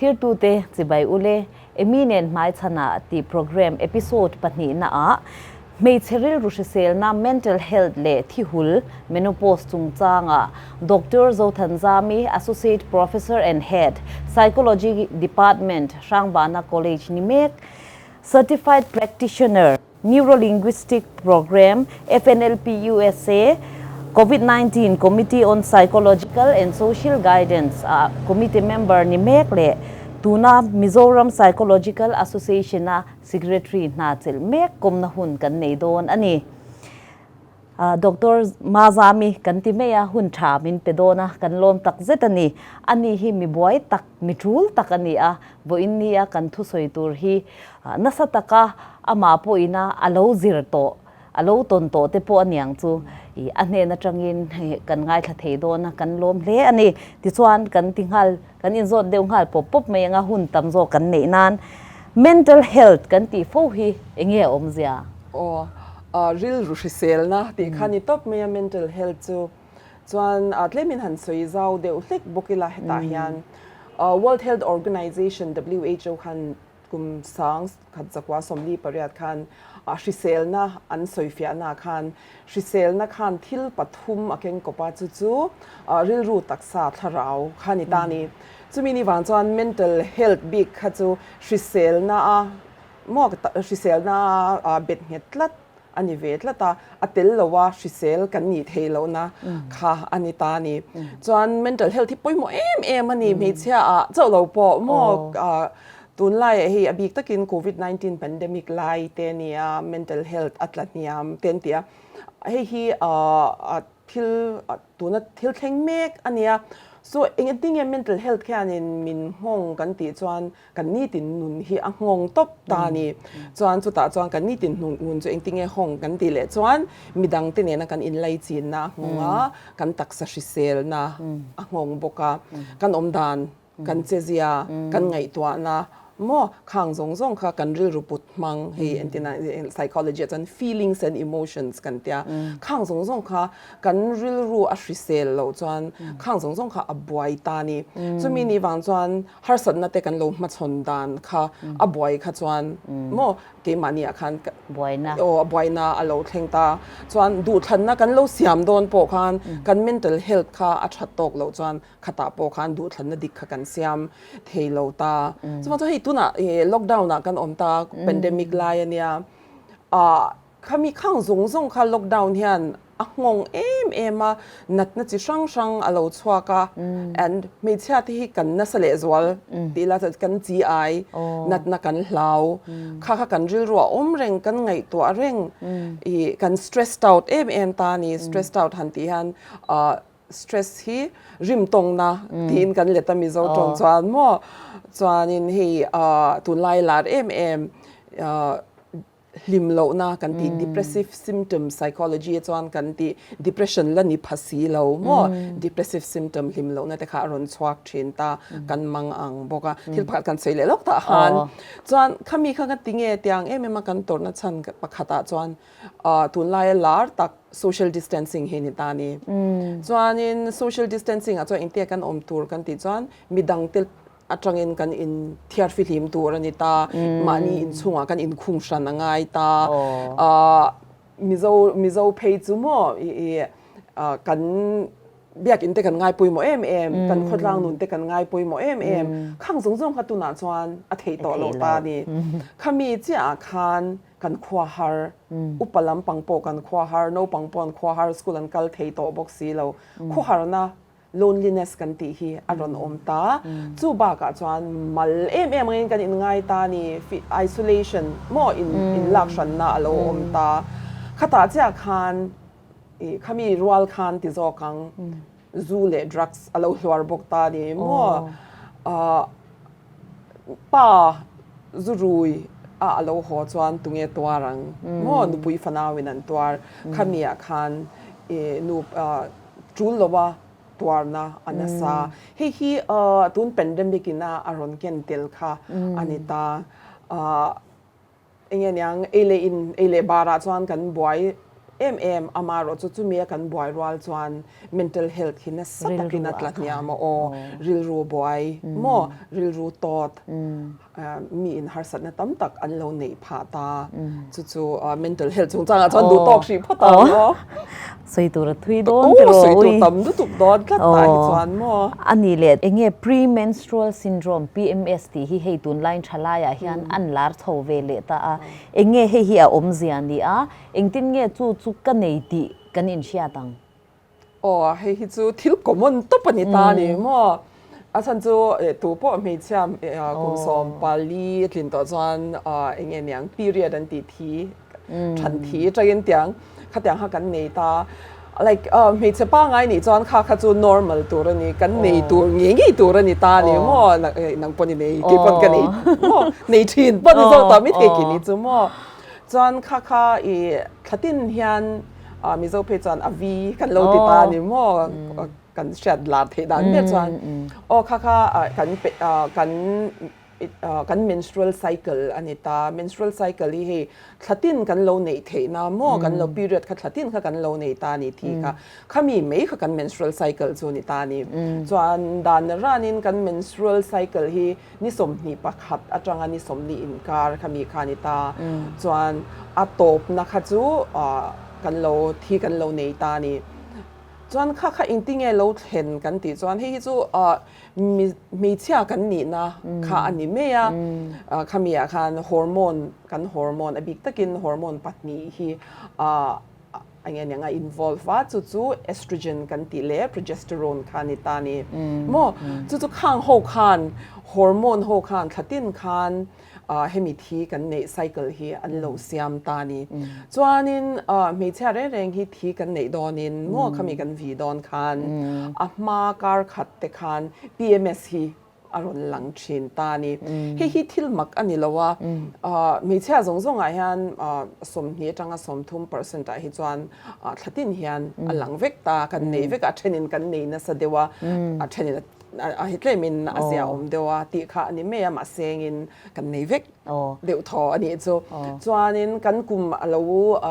Thirtute chibai ule, Amy nen hmaichhanah tih programme episode pahnihnaah hmeichhe rilru hriselna, mental health, leh thihul, menopause, chungchangah Doctor Zothanzami, Associate Professor and Head, Psychology Department, Hrangbana College ni mek, Certified Practitioner, Neuro-Linguistic Program, FNLP USA, Covid 19 Committee on Psychological and Social Guidance ah committee member ni mek leh tuna Mizoram Psychological Association a Secretary hna chelh mek kawmna hun kan nei dawn a ni. Doctor Mazami kan ti mai a, hun tha min pe dawn a, kan lawm tak zet a ni. Ani hi mi buai tak, mi tul tak a ni a, vawiin nia kan thusawi tur hi nasa taka amah pawhina a lo zir tawh, a lo tawn tawh te pawh a niang chu a hnen atangin kan ngaithla thei dawn a, kan lawm hle a ni. Tichuan kan ti nghal, kan inzawt deuh nghal pawp pawp mai anga hun tam zawk kan neih nan mental health kan tih fo hi enge a awmzia? Aw, rilru hriselna tih kha ni tawp mai a mental health chu. Chuan tlemin han sawi zau deuh hlek bawk ila hetah hian World Health Organization, who, khan kum sang khat zakua 48 khan hriselna an sawi fiahna khan hriselna khan thil pathum a keng kawp a chu chu rilru taksa thlarau kha ni ta ni. Chumi ni vang chuan mental health bik kha chu hriselna a maw hriselna a bet nghet tlat a ni ve tlat a, a tel lo a hrisel kan nih theih lohna kha a ni ta a ni. Chuan mental health hi pawimawh em em a ni hmeichhia ah chauh lo pawh maw tunlai ah hei a bik takin covid 19 pandemic lai te a ni a mental health a tla hniam te an ti a, hei hi thil tuna thil thleng mek a ni a, so engtin nge mental health khianin min nghawng kan tih chuan Kan nitin nun hi a nghawng tawp ta a ni. Chuan chutah chuan kan nitin nun chu engtinge hawng kan tih leh chuan midang te nena kan inlaichinna a nghawng a, kan taksa hriselna a nghawng bawk a, kan awmdan, kan chezia, kan ngaihtuahna maw khang zawng zawng kha kan rilru put hmang hei entina psychology ah chuan feelings and emotions kan tia khang zawng zawng kha kan rilru a hrisel loh chuan khang zawng zawng kha a buai ta a ni. Chumi ni vang chuan harsatna te kan lo hmachhawn dan kha a buai kha chuan maw keimahni ah khan buaina aw a buaina a lo thleng ta chuan duhthlanna kan lo siam dawn pawh khan kan mental health kha a that tawk loh chuan khatah pawh khan duhthlanna dik kha kan siam thei lo ta chuvang chuan hei tunah lockdown ah kan awm ta pandemic lai ania ah Khami khang zawng zawng kha lockdown hian a nghawng em em a, natna chi hrang hrang a lo chhuak a and hmeichhia te hi kan nasa lehzual tih ila chuan kan chi ai, natna kan hlau, kha kha kan rilru a awm reng, kan ngaihtuah reng ih kan stressed out em em ta a ni, stressed out han tih hian ah stress hi rimtawngna tiin kan let a Mizo tawng chuan maw chuanin hei ah tunlai lar em em ah hlim lohna kan tih depressive symptom psychology chuan kan tih depression la ni pha si lo maw depressive symptom hlim lohna te kha a rawn chhuak thin ta kan mang ang bawk a thil pakhat kan sawi leh lawk tah khan chuan khami kha ka ti nge tiang em em a kan tawrhna chhan pakhatah chuan tunlaia lar tak social distancing hi ni ta ni chuanin social distancing ah chuan engtia kan awm tur kan tih chuan midang te atangin kan in thiar fihlim tur a ni ta, mahni inchhungah kan inkhung hran a ngai ta, Mizo Mizo phei chu maw i kan biakinn te kan ngai pawimawh em em, kan khawtlang nun te kan ngai pawimawh em em, khang zawng zawng kha tunah chuan a theih tawh loh ta a ni. Khami chiah ah khan kan khua har, upa lampang pawh kan khua har, naupang pawh an khua har, school an kal thei tawh bawk si lo, khuaharna loneliness kan tih hi a rawn awm ta. Chu bakah chuan mal em em angin kan inngai ta a ni, isolation maw in lak hranna a lo awm ta. Khatah chiah khan ih khami rual khan ti zawk ang zu leh drugs a lo hluar bawk ta a ni maw. Pa zu rui a a lo haw chuan tunge tuar ang maw nupui fanauin an tuar. Khami ah khan ih nu Tul lova tuarna a nasa. Hei hi tun pandemic ina a rawn ken tel kha a ni ta. Enge niang ei leh in ei leh barah chuan kan buai em em, amaherawhchu chumi a kan buai rual chuan mental health hi nasa takin a tla hniam a aw, rilru buai maw, rilru tawt mi in harsatna tam tak an lo neih phah ta, chu chu mental health chungchangah chuan duh tawk hrih phawt ang maw. Sawi tur a thui dawn tiraw ui. Sawi tur tam lutuk dawn tlat tah hi chuan maw. A nih leh enge pre-menstrual syndrome, PMS, tih hi hei tunlaiin thalaiah hian an lar chho ve leh ta a, enge hei hi a awmzia ni a, engtin nge chu chu ka nei tih kan inhriat ang? Aw, hei hi chu thil common tawp a ni ta a ni maw? A chhan chu tu pawh hmeichhia kum 14 a tlin tawh chuan eng nge niang period an tih thi, than thi atangin tiang khatiang kha kan nei ta. Like hmeichhe pangngai nih chuan kha kha chu normal tur a ni, kan nei tur ngei ngei tur a ni ta a ni maw? Nang pawn i nei, kei pawn ka nei maw? Nei thin pawn i zawk ta maithei kei ni chu maw? Chuan kha kha i thlatin hian Mizo phei chuan a vi kan lo ti ta a ni maw? Kan hriat lar theih dan ber chuan aw kha kha kan kan kan menstrual cycle a ni ta. Menstrual cycle hi hei thlatin kan lo neih theih na maw? Kan lo period kha thlatin kha kan lo nei ta a ni thi kha. Khami mai kha kan menstrual cycle chu a ni ta a ni. Chuan dan ranin kan menstrual cycle hi Ni 21 atanga ni 40 inkar kha mi kha a ni ta. Chuan a tawpna kha chu kan lo thi kan lo nei ta a ni. Chuan kha kha engtinge lo thlen kan tih chuan hei hi chu hmeichhia kan nihna kha a ni mai a. Khamiah khan hormone kan hormone a bik takin hormone pahnih hi A nge nia nga involve a, chu chu estrogen kan tih leh progesterone kha a ni ta a ni maw? Chu chu khang ho khan hormone ho khan thlatin khan hemi thi kan neih cycle hi an lo siam ta a ni. Chuanin hmeichhia reng reng hi thi kan neih dawnin maw khami kan vi dawn khan a hma kar khat te khan PMS hi a rawn lang thin ta a ni. Hei hi thil mak a ni lo a, hmeichhia zawng zawngah hian 20 atanga 30 percent ah hi chuan thlatin hian a lang vek ta, kan nei vek a, a thenin kan nei nasa deuh a, a thenin a hi tlemin a zia awm deuh a tih kha a ni mai a, mahse engin kan nei vek deuh thaw a nih chu. Chuanin kan kum a lo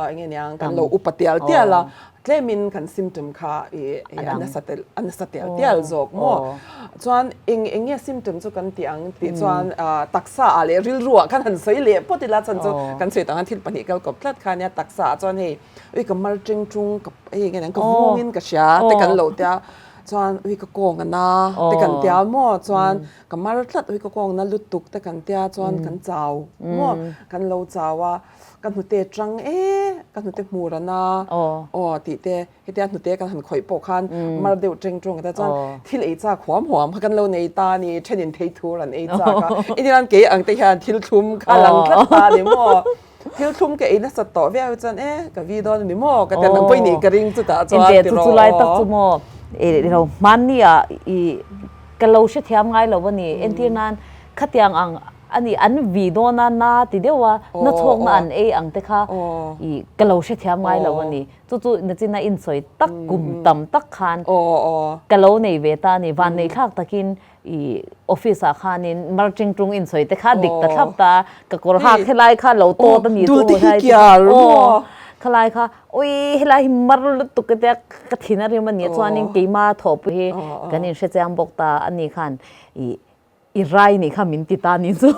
eng nge niang kan lo upa tial tial a, Tlemin kan symptom kha i a nasa tel a nasa tial tial zawk maw? Chuan eng eng nge symptom chu kan tih ang tih chuan taksa ah leh rilru ah khan han sawi leh phawt ila chuan chu kan sawi tang khan thil pahnih kal kawp tlat kha nia taksa ah chuan hei ui ka mar teng tung ka hei nge ka vung in ka hria te kan lo tia chuan ui ka kawng a na te kan tia maw chuan ka mar tlat ui ka kawng na lutuk te kan tia chuan kan chau maw kan lo chau a. Ka hnute tang e, ka hnute hmur a na aw tih te, hetia hnute kan han khawih pawh khan mar deuh teng tawng ta chuan thil ei chak huam huam kha kan lo nei ta a ni, thenin thei thur an ei chak a, inian kei ang te hian thil thlum kha lang tlat ta a ni maw, thil thlum ka ei nasat tawh viau chuan e ka vi dawn a ni maw ka ti a, nang pawh i nih ka ring chutah chuan tiraw. Chu chu lai tak chu maw i lo hmanni ah i ka lo hrethiam ngai lo a ni, entir nan khatiang ang A ni, an vi dawn a, na ti deuh a, na chhawkna an ei ang te kha i ka lo hrethiam ngai lo a ni. Chu chu nachina insawi tak kum tam tak khan ka lo nei ve ta a ni. Vanneih thlak takin i office ah khanin marching tung insawi te kha dik ta thlap ta a, ka kawr hak helai kha lo tawt a ni chu helai chu aw khalai kha ui helai hi mar lutuk ka tia ka thin a rim a ni. Chuanin keima thawhpui hi kan inhrechiang bawk ta a ni khan i I rai nih kha min ti ta ni chu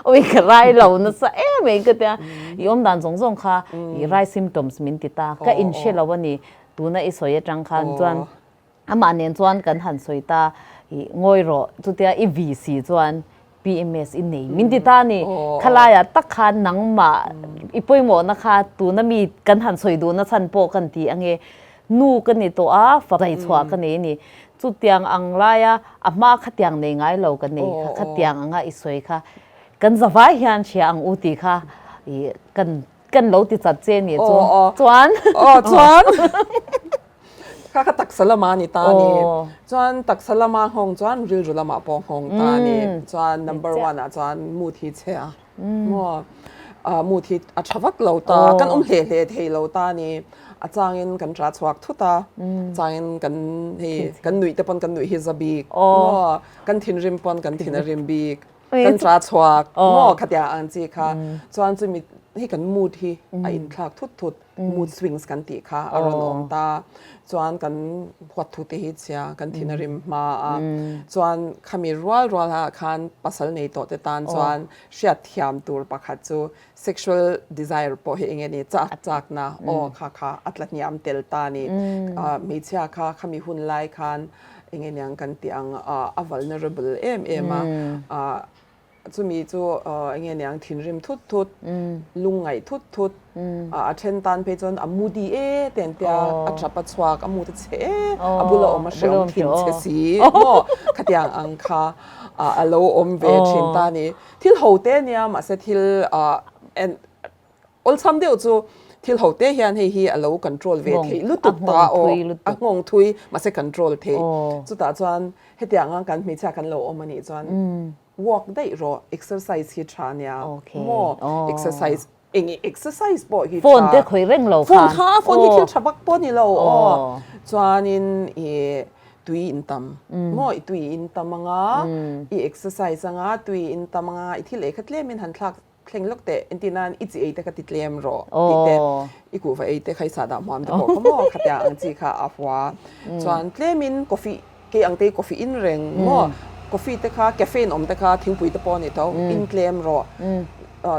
ui ka rai lo nasa em em ka tia i awm dan zawng zawng kha i rai symptoms min ti ta ka in hre lo a ni tuna i sawi atang khan chuan amah nen chuan kan han sawi ta i ngawi rawh chutia i vi si chuan PMS i nei min ti ta ni khalaiah tak khan nangmah i pawimawhna kha tuna mi kan han sawi duhna chhan pawh kan ti ange Nu ka ni tawh a, fa chhuah ka nei a ni. Chutiang ang laia a hma khatiang nei ngai lo ka nei kha, khatiang anga i sawi kha kan zavai hian hria ang u tih kha i kan kan lo ti chat che ni chu. Chuan. Aw chuan. Kha kha taksa lama a ni ta a ni. Chuan taksa lama nghawng chuan rilru lamah pawh nghawng ta a ni. Chuan number one ah chuan mood hi chhe a. Maw mood hi a tha vak lo ta, kan awm hle hle thei lo ta a ni. A changin kan tra chhuak thut a, changin kan hei kan nuih te pawn kan nuih hi za bik maw, kan thinrim pawn kan thin a rim bik, kan tra chhuak maw khatia ang chi kha. Chuan chumi. Hei kan mood hi a inthlak thut thut, mood swings kan tih kha a rawn awm ta. Chuan kan huat thu te hi chhia, kan thin a rim hma a. Chuan khami rual rual ah khan pasal nei tawh te tan chuan hriat thiam tur pakhat chu sexual desire pawh hi eng nge ni chak chakna aw kha kha a tla hniam tel ta a ni. Hmeichhia kha khami hun lai khan eng nge niang kan tih ang a vulnerable em em a. Chumi chu eng nge niang thinrim thut thut, lungngaih thut thut, a then tan phei chuan a moody e te an tia, a tap a chhuak, a mood a chhe e, a bula awm a hreawm thin che si maw khatiang ang kha a lo awm ve thin ta a ni. Thil ho te ania mahse thil awlsam deuh chu thil ho te hian hei hi a lo control ve theih lutuk ta aw, a nghawng thui mahse control theih. Chutah chuan hetianga kan hmeichhia kan lo awm a nih chuan Walk daih rawh, exercise hi tha nia maw, exercise eng i exercise pawh hi tha. Phone te khawih reng lo khan. Phone kha, phone hi thil tha vak pawh ni lo aw. Chuanin i tui in tam maw, i tui in tam anga, i exercise anga, tui in tam anga, i thil ei kha tlemin han thlak Thleng lawk teh, engti nan i chi ei te kha ti tlem rawh tih te, i kuhva ei te kha i sahdah hmuam te pawh kha maw khatia ang chi kha a hua. Chuan tlemin coffee, kei ang te hi coffee in reng maw, coffee te kha caffeine awm te kha thingpui te pawh a ni tho, in tlem rawh.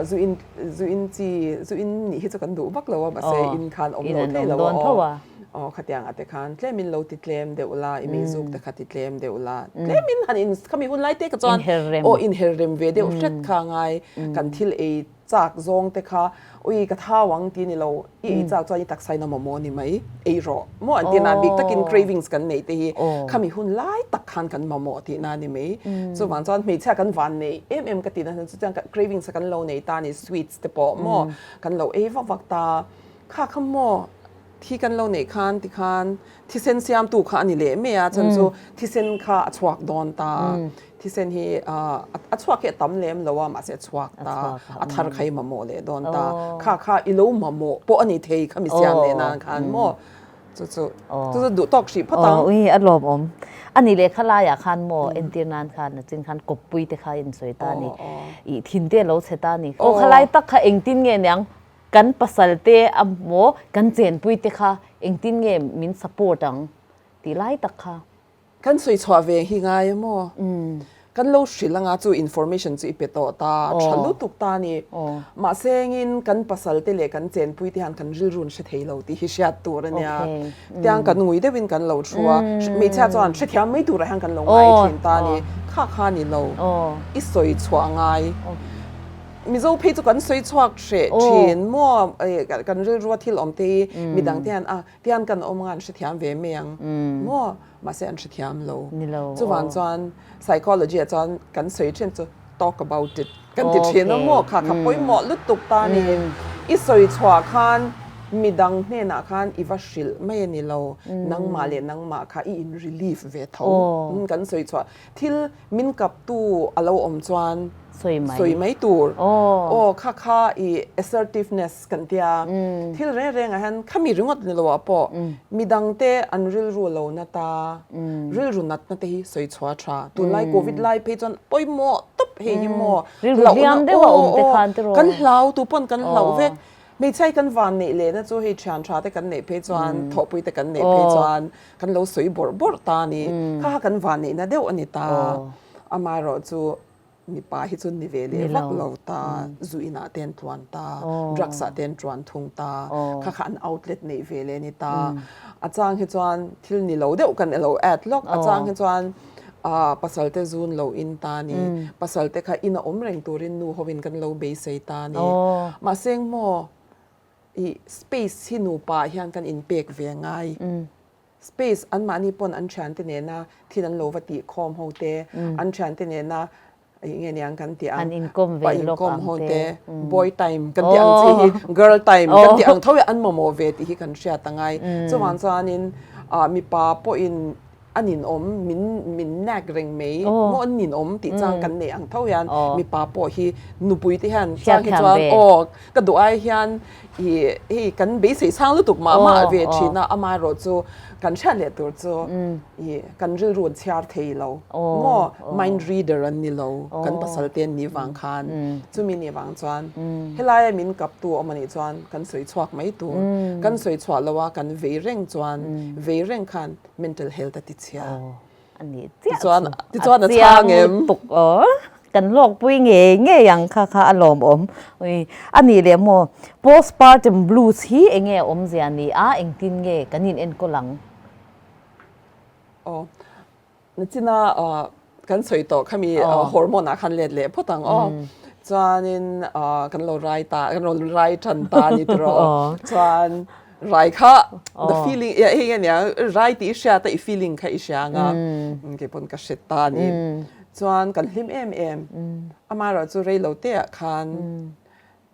Zu in zu in chi zu in nih hi chu kan duh vak lo a mahse in khan awm lo thei lo a aw. Aw khatiang ah te khan tlemin lo ti tlem deuh la, i meizuk te kha ti tlem deuh la, tlemin han in khami hun lai te kha chuan aw inher rem ve deuh hret kha a ngai, kan thil ei chak zawng te kha ui ka thau ang ti ni lo, i ei chak chuan i taksa in a mamawh ni mai, ei rawh maw an tihna bik takin cravings kan neih te hi khami hun lai tak khan kan mamawh tihna a ni mai, chuvang chuan hmeichhia kan van nei em em ka tihna chu chuan cravings kha kan lo nei ta a ni sweets te pawh maw kan lo ei vak vak ta, kha kha maw. Thi kan lo neih khan tikhan thisen siamtu kha a ni leh mai a, chuan chu thisen kha a chhuak dawn ta a, thisen hi a chhuak hi a tam lem lo a mahse a chhuak ta, a thar kha i mamawh leh dawn ta, kha kha i lo mamawh pawh a ni thei kha mi siam leh nan khan maw chu chu chu chu duh tawk hrih phawt ang. Ui a lawmawm a ni leh kha laiah khan maw entir nan khan nachin khan kawppui te kha in sawi ta a ni, ih thin te a lo chhe ta a ni, aw khalai tak kha engtin nge niang Kan pasal te a maw kan chenpui te kha engtin nge min support ang tih lai tak kha. Kan sawi chhuah ve hi ngai a maw? Kan lo hrilh anga chu information chu i pe tawh ta, tha lutuk ta a ni. Mahse engin kan pasal te leh kan chenpui te hian kan rilru an hre thei lo tih hi hriat tur a nia. Tiang kan ngui deuhin kan lo thu a, hmeichhia chuan hrethiam mai turah hian kan lo ngai thin ta a ni. Kha kha ni lo, i sawi chhuah ngai. Mizo phei chu kan sawi chhuak hreh thin maw kan rilrua thil awm te hi midang te hian a tian kan awm anga an hrethiam ve mai ang maw mahse an hrethiam lo chuvang chuan psychology ah chuan kan sawi thin chu talk about it kan ti thin a maw kha kha pawimawh lutuk ta a ni i sawi chhuah khan midang hnenah khan i va hrilh mai a ni lo nangmah leh nangmah kha i in relief ve tho kan sawi chhuah Thil min kaptu a lo awm chuan sawi mai tur. Aw kha kha i assertiveness kan tia. Thil reng rengah hian khami ringawt ni loah pawh midangte an rilru lo na ta, rilru natna te hi sawi chhuah tha. Tunlai covid lai phei chuan pawimawh tawp hei hi maw. Rilru hliam deuh a awm te khan tiraw. Kan hlau tu pawn kan hlauh vek. Hmeichhia hi kan van neih lehna chu hei thian tha te kan neih phei chuan thawhpui te kan neih phei chuan Kan lo sawi bawrh bawrh ta a ni. Kha kha kan vanneihna deuh a ni ta. Amaherawh chu mipa hi chu ni ve leh vak lo ta. Zu inah te an tluan ta, drugs ah te an tuan thung ta. Kha kha an outlet neih ve leh a ni ta. A chang hi chuan thil ni lo deuh kan lo add lawk. A chang hi chuan pasal te zun lo in ta a ni. Pasal te kha ina awm reng turin nu hovin kan lo beisei ta a ni. Mahse engmaw I space hi nupa ah hian kan inpek ve ngai. Space anmahni pawn an thiante nena thil an lo va tih khawm ho te, an thiante nena eng nge niang kan tih ang, An inkawm ve lawk ang te. Ho te, boy time kan tih ang chi hi, girl time kan tih ang tho hi an mamawh ve tih hi kan hriat a ngai. Chuvang chuanin mipa pawhin. A ninawm, min min nag reng mai maw an ninawm tih chang kan nei ang tho hian mipa pawh hi nupui te hian chang hi chuan aw ka duh ai hian ih hei kan beisei sang lutuk mah mah ve thin a, amaherawh chu kan hriat leh tur chu ih kan rilru an chhiar thei lo maw mind reader an ni lo kan pasal te an nih vang khan chumi nih vang chuan helaia min kaptu awm anih chuan kan sawi chhuak mai tur kan sawi chhuah lo a kan vei reng chuan vei reng khan mental health a ti chhia. Aw, a nih chiah chu. Tichuan a chhang em? Tuk aw. Kan hlawkpui ngei ngei ang kha kha a lawmawm. Ui, a nih leh maw postpartum blues hi enge a awmzia ni a, engtin nge kan in enkawl ang? Aw, Nachina kan sawi tawh khami hormone ah khan let leh phawt ang aw. Chuanin kan lo rai ta, kan lo rai tan ta ni tiraw. Chuan rai kha the feeling hei ania rai tih i hriat a i feeling kha i hria anga keipawn ka hre ta ni. Chuan kan hlim em em. Amaherawhchu reilo te ah khan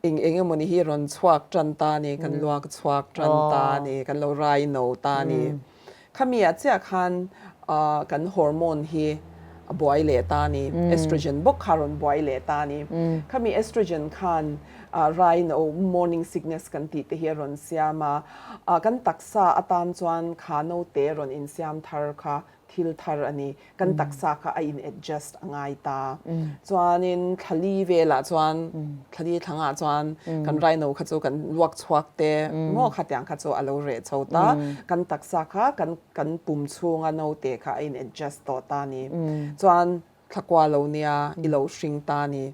Eng eng emawni hi rawn chhuak tan ta ni, kan luak chhuak tan ta ni, kan lo rai no ta ni. Khami ah chiah khan kan hormone hi a buai leh ta ni, estrogen bawk kha rawn buai leh ta ni. Khami estrogen khan rai no, morning sickness kan tih te hi a rawn siam a, kan taksa atan chuan kha naute rawn insiam thar kha thil thar a ni. Kan taksa kha a in adjust a ngai ta. Chuanin thlali velah chuan thlali thlangah chuan kan raino kha chu kan luak chhuak te maw khatiang kha chu a lo reh chho ta. Kan taksa kha kan kan pum chhunga naute kha a in adjust tawh ta ni. Chuan thlakua lo nia i lo hring ta ni.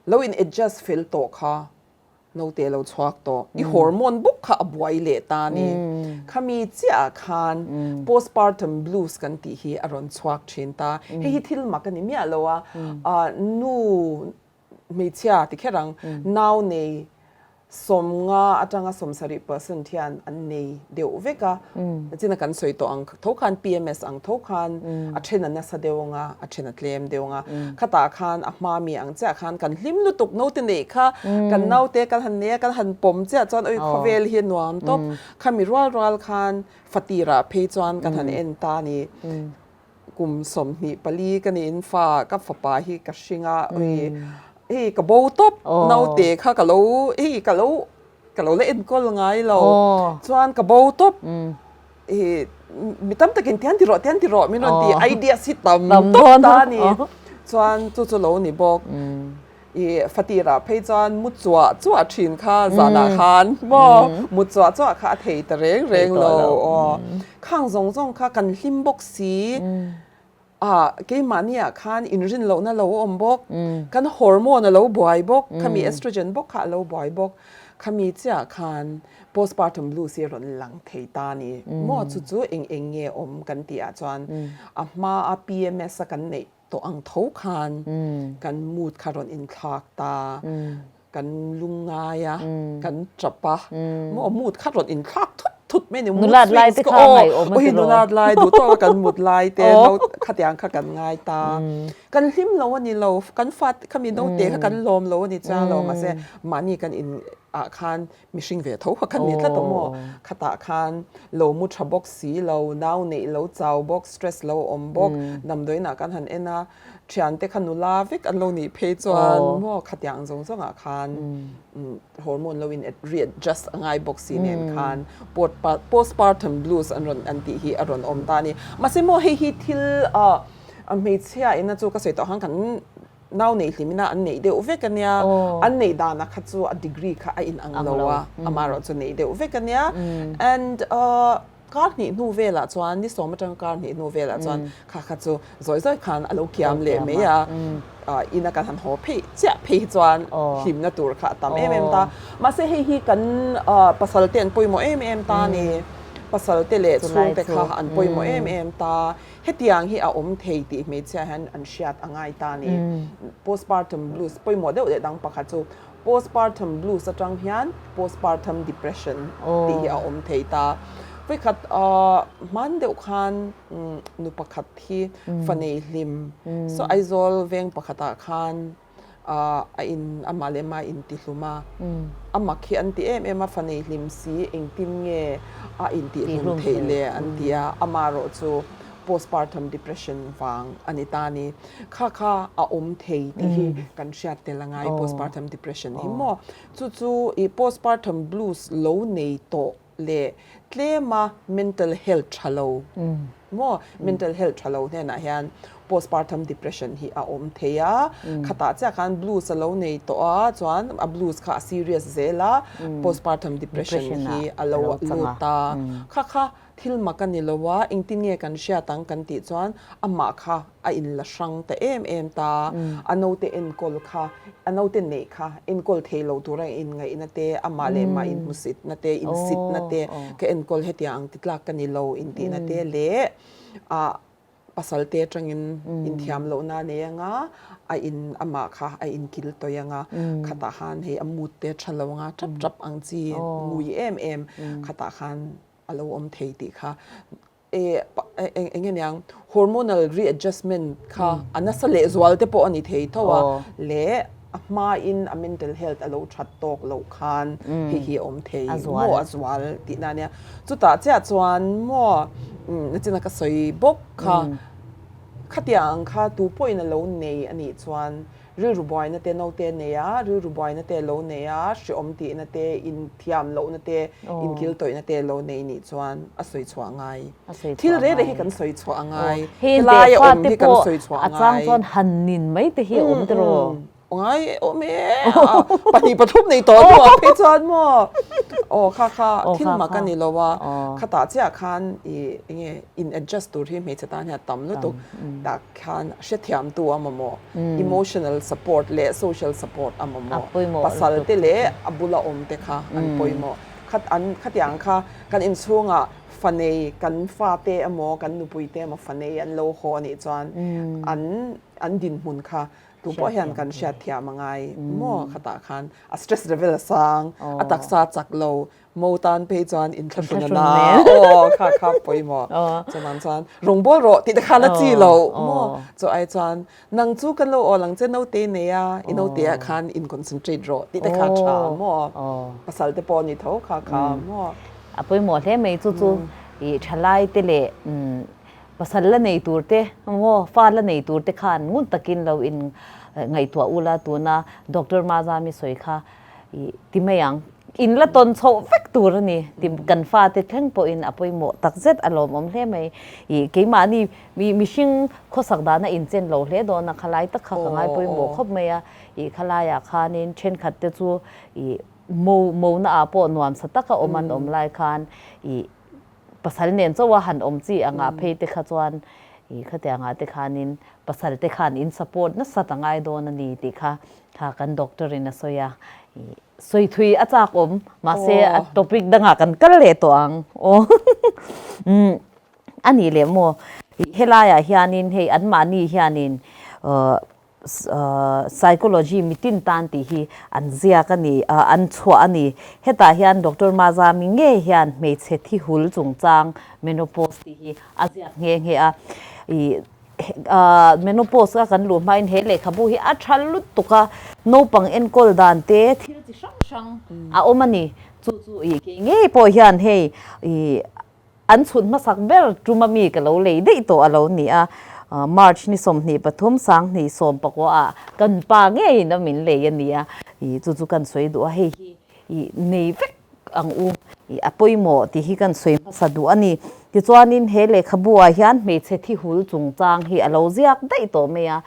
Lo in adjust fel tawh kha Naute lo chhuak tawh. I hormone bawk kha a buai leh ta a ni. Khami chiah ah khan postpartum blues kan tih hi a rawn chhuak thin ta. Hei hi thil mak a ni miah lo a, nu hmeichhia ti kher ang, nau nei sawmnga atanga 70% hian an nei deuh vek a. China kan sawi tawh ang tho khan PMS ang tho khan a then a nasa deuh ang a, a then a tlem deuh ang a. Khatah khan a hma mi ang chiah khan kan hlim lutuk naute neih kha kan naute kan han nei a kan han pawm chiah chuan oi khawvel hi a nuam tawp. Khami rual rual khan fatirah phei chuan kan han en ta a ni. Kum 24 ka niin fa ka fapa hi ka hring a oi hei ka bo tawp naute kha ka lo hei ka lo Ka lo la enkawl ngai lo. Chuan ka bo tawp. I mi tam takin tian ti rawh tian ti rawh min rawn ti ideas hi tam tawp ta a ni. Chuan chu chu lo ni bawk. I fatirah phei chuan mu chuah chuah thin kha zanah khan maw mu chuah chuah kha a thei ta reng reng lo. Aw khang zawng zawng kha kan hlim bawk si. Ah, keimahni ah khan inrin lohna lo awm bawk, kan hormone a lo buai bawk, khami estrogen bawk kha a lo buai bawk, khami chiah khan postpartum blues hi a rawn lang thei ta a ni. Maw chu chu eng eng nge awm kan tih ah chuan a hma a PMS a kan neih tawh ang tho khan kan mood kha rawn inthlak ta. Kan lungngai a, kan tap a, maw mood kha rawn inthlak thut thut mai a ni. Nulat lai te kha ngaihawm a ti lo. Nulat lai duh tawk a kan mut lai te khatiang kha kan ngai ta. Kan hlim lo a ni lo, kan fa khami naute kha kan lawm lo a ni chiang lo mahse mahni kan in ah khan mihring ve tho kha kan ni tlat a maw. Khatah khan lo mu tha bawk si lo, nau neih lo chau bawk, stress lo awm bawk, damdawiinah kan han en a, Thiante kha nula vek an lo nih phei chuan maw khatiang zawng zawngah khan hormone lo in readjust a ngai bawk si nen khan postpartum blues an rawn an tih hi a rawn awm ta a ni. Mahse maw hei hi thil hmeichhia ina chu ka sawi tawh khan kan nau neih hlim ina an neih deuh vek a nia, an neih dana kha chu a degree kha a inang lo a, amaherawh chu neih deuh vek a nia and Kar hnih hnu velah chuan, ni sawm atanga kar hnih hnu velah chuan kha kha chu zawi zawi khan a lo kiam leh mai a, ina kan han haw phei chiah phei hi chuan hlimna tur kha a tam em em ta. Mahse hei hi kan pasal te an pawimawh em em ta a ni, pasal te leh chhungte kha an pawimawh em em ta. Hetiang hi a awm thei tih hmeichhia hian an hriat a ngai ta a ni. Postpartum blues pawimawh deuh leh dang pakhat chu Postpartum blues atang hian postpartum depression tih hi a awm thei ta. Vawikhat hman deuh khan nu pakhat hi fa nei hlim so Aizawl veng pakhatah khan a in amah leh amah a intihlum a, a mak hi an ti em em a, fa nei hlim si engtin nge a intihlum theih le an ti a, amaherawh chu. Postpartum depression vang a ni ta ni. Kha kha a awm thei tih hi kan hriat tel a ngai postpartum depression hi maw. Chu chu i postpartum blues lo nei tawh leh tlema mental health tha lo maw mental health tha lo hnenah hian postpartum depression hi a awm thei a. Khatah chiah khan blues a lo nei tawh a chuan a blues kha a serious zel a postpartum depression hi a lo lut ta. Kha kha Thil mak a ni lo a, engtin nge kan hriat ang kan tih chuan amah kha a inla hrang ta em em ta, a naute enkawl kha, a naute neih kha enkawl thei lo tura inngaihna te, amah leh mah inhmusitna te, insitna te, ka enkawl hetiang ang ti tlak ka ni lo intihna te leh ah pasal te atangin inthiam lohna a nei anga, a in amah kha a inkil tawih anga, khatah khan hei a mood te a tha lo anga, tap tap ang chi ngui em em khatah khan a lo awm thei tih kha e eng nge niang hormonal readjustment kha a nasa leh zual te pawh a ni thei tho a leh a hmain a mental health a lo that tawk loh khan hei hi a awm thei maw a zual tihna ania chutah chiah chuan maw nachina ka sawi bawk kha khatiang ang kha tu pawhin a lo nei a nih chuan Rilru buaina te naute a nei a, rilru buaina te a lo nei a, hreawm tihna te, inthiam lohna te, inkil tawihna te a lo nei nih chuan a sawi chhuah a ngai. Thil reh reh hi kan sawi chhuah a ngai. Helai a awm hi kan sawi chhuah a ngai. A chang chuan han nin mai te hi a awm tiraw? Ngai awm e, pahnih pathum nei tawh hnuah phei chuan maw? Aw kha kha thil mak a ni lo a, khatah chiah khan i enge in adjust tur hi hmeichhe tan hian a tam lutuk. Tak khan hrethiamtu a mamawh, emotional support leh social support a mamawh, pasal te leh a bula awm te kha an pawimawh. Khat an khatiang kha kan inchhungah fanei kan fate emaw kan nupui te emaw fanei an lo haw anih chuan an an dinhmun kha tu pawh hian kan hriatthiam a ngai maw khatah khan a stress level a sang, a taksa chak lo Mo tan phei chuan inthlahrun a na aw kha kha pawimawh chuan chuan rawngbâwl rawh tih te khan a chi lo maw chu ai chuan nang chu kan lo awl ang che naute nei a i naute ah khan in concentrate rawh tih te kha tha maw pasal te pawh ni tho kha kha maw. A pawimawh hle mai chu chu i thalai te leh pasal la nei tur te maw fa la nei tur te khan ngun takin lo in ngaihtuah ula tuna Doctor Mazami sawi kha I ti mai ang. In la tawn chhoh vek tur a ni. Ti kan fate thleng pawhin a pawimawh tak zet a lawmawm hle mai. I keimahni mi mihring khawsak dana inchen lo hle dawn a, khalai tak kha ka ngai pawimawh khawp mai a. I khalaiah khanin thenkhat te chu i mo mona ah pawh nuamsa taka awm an awm lai khan i pasal nen chauh a han awm chi angah phei te kha chuan i khatiangah te khanin pasal te khan in support nasat a ngai dawn a ni tih kha kha kan doctor in a sawi a, i sawi thui a chak awm mahse a topic dangah kan kal leh tawh ang aw umm a nih leh maw helaiah hianin hei anmahni hianin ahh Psychology mitin tan tih hi an ziak a ni, an chhuah a ni. Hetah hian Doctor Mazami ngei hian hmeichhe thi hul chungchang menopause tih hi a ziak nghe nghe a. Ih menopause a kan luh hmain he lehkhabu hi a tha lutuk a, naupang enkawl dan te thil chi hrang hrang a awm a ni. Chu chu ih kei ngei pawh hian hei ih An chhut hmasak ber tum a mi ka lo lei daih tawh a lo ni a, March ni 23 2019 ah kan pa ngeiin a min lei a ni a, ih chu chu kan sawi duh a, hei hi ih nei vek ang u, ih a pawimawh tih hi kan sawi hmasa duh a ni. Tichuanin he lehkhabu ah hian hmeichhe thi hul chungchang hi a lo ziak daih tawh mai a,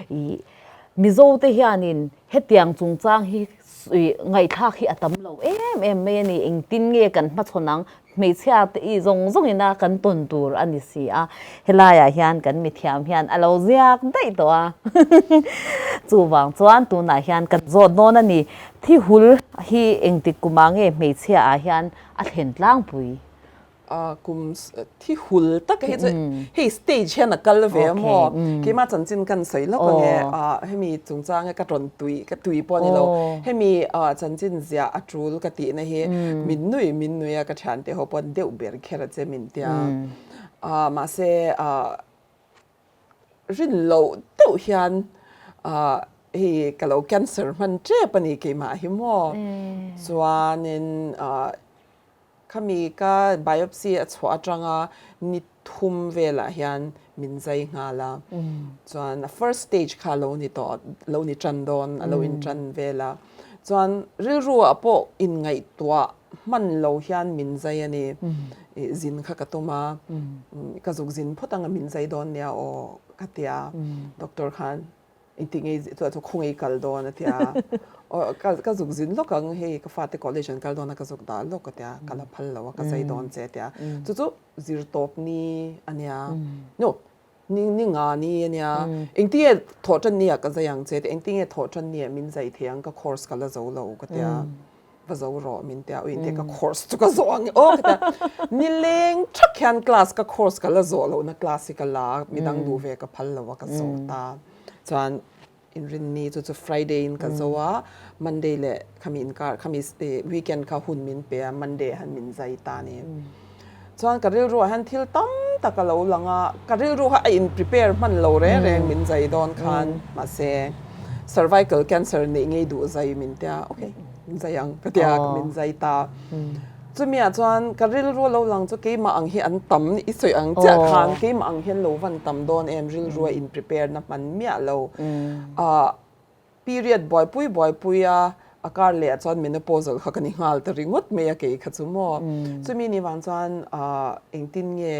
ih Mizo te hianin hetiang chungchang hi ngaihthlak hi a tam lo em em mai a ni, engtin nge kan hmachhawn ang Hmeichhia te i zawng zawng ina kan tawn tur a ni si a, helaiah hian kan mithiam hian a lo ziak daih tawh a. Chuvang chuan tunah hian kan zawt dawn a ni, thi hul hi engtik kumah nge hmeichhia ah hian a thlen tlangpui? Kum thi hul tak hi chu hei stage hian a kal ve a maw? Keimah chanchin kan sawi lawk ang e, hemi chungchanga ka rawn tui, ka tui pawh a ni lo, hemi chanchin ziah a tul ka tihna hi min nui min nui a ka thiante ho pawn deuh ber kher a che min tia mahse rin loh deuh hian hei ka lo cancer hman tep a ni keimah hi maw chuanin. Khami ka biopsy a chhuah atanga ni thum velah hian min zai nghal a. Chuan a first stage kha lo ni tawh, lo ni tan dawn, a lo in tan vel a. Chuan rilru ah pawh inngaihtuah hman lo hian min zai a ni. Zin kha ka tum a, ka zuk zin phawt anga min zai dawn nia aw ka ti a. Doctor khan Engti ngei chuan chu khawngaih kal dawn a tia. Aw ka ka zuk zin lawk ang hei ka fate college an kal dawn a ka zuk dah lawk a tia ka la phal lo a ka zai dawn che a tia. Chu chu zir tawp ni a nia. No ni ni nga ni a nia. Engti nge thawh tan ni ah ka zai ang che tia engti nge thawh tan ni ah min zai thei ang ka course ka la zo lo ka tia. Va zo rawh min tia ui intia ka course chu ka zawh ang aw ka tia. Nileng thak hian class ka course ka la zawh lohna class hi ka la a midang duh ve ka phal lo a ka zawh ta. Chuan inrinni chu chu Friday in ka zo a Monday leh khami inkar khami weekend kha hun min pe a Monday han min zai ta a ni. Chuan ka rilru ah hian thil tam tak a lo lang a, ka rilru kha a in prepare hman lo reng reng min zai dawn khan mahse cervical cancer neih ngei duh zai min tia ok min zai ang ka tia min zai ta. Chumi ah chuan ka rilru a lo lang chu keimah ang hi an tam i sawi ang chiah khan keimah ang hian lo van tam dawn em rilru a in prepare na hman miah lo ah Period buaipui buaipui a, a kar leh ah chuan menopausal kha ka ni nghal ta ringawt mai a kei kha chu maw. Chumi ni vang chuan engtin nge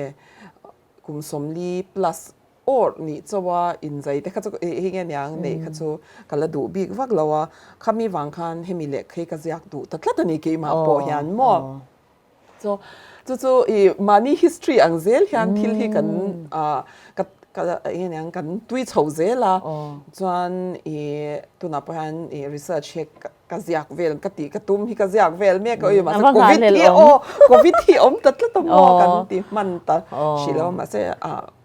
kum sawmli plus awrh nih chauh a inzai te kha chu hei nge niang neih kha chu ka la duh bik vak lo a, khami vang khan hemi lehkha hi ka ziak duh ta tlat a ni keimah pawh hian maw. Chu chu chu i mahni history ang zel hian thil hi kan ka ka eng nge kan tui chho zel a chuan i tunah pawh hian i research hi ka ziak vel ka tih ka tum hi ka ziak vel mek a ui mahse covid hi aw covid hi awm ta tlat a maw kan ti hman ta hrih lo mahse